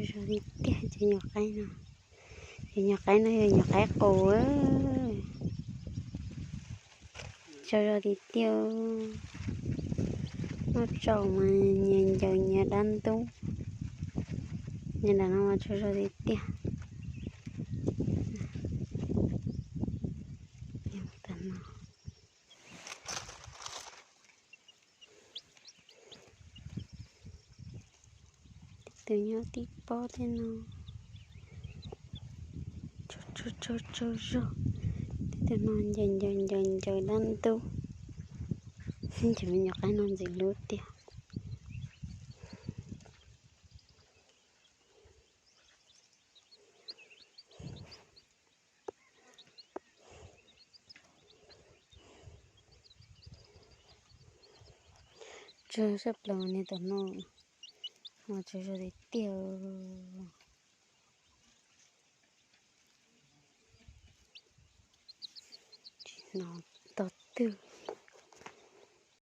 Zog tiag tiag cov nyuam qaib no. Cov nyuam qaib no yog nyuam qaib qus. Tsaug zog tiag tiag. Noj tsaus mas nyias ncaws nyias dab ntub. Nyias nram no mas tsaug zog tiag tiag. Tus nyob tib pob thiab no. Tsaug tsaug tsaug zog. Tib tus no ncaws ncaws ncaws ncaws dab ntub. Cov me nyuam qaib no ntxim hlub tiag. Tsaug zog plaws niag tom no, mas tsaug zog tiag tiag. Tsis hnov tog twg.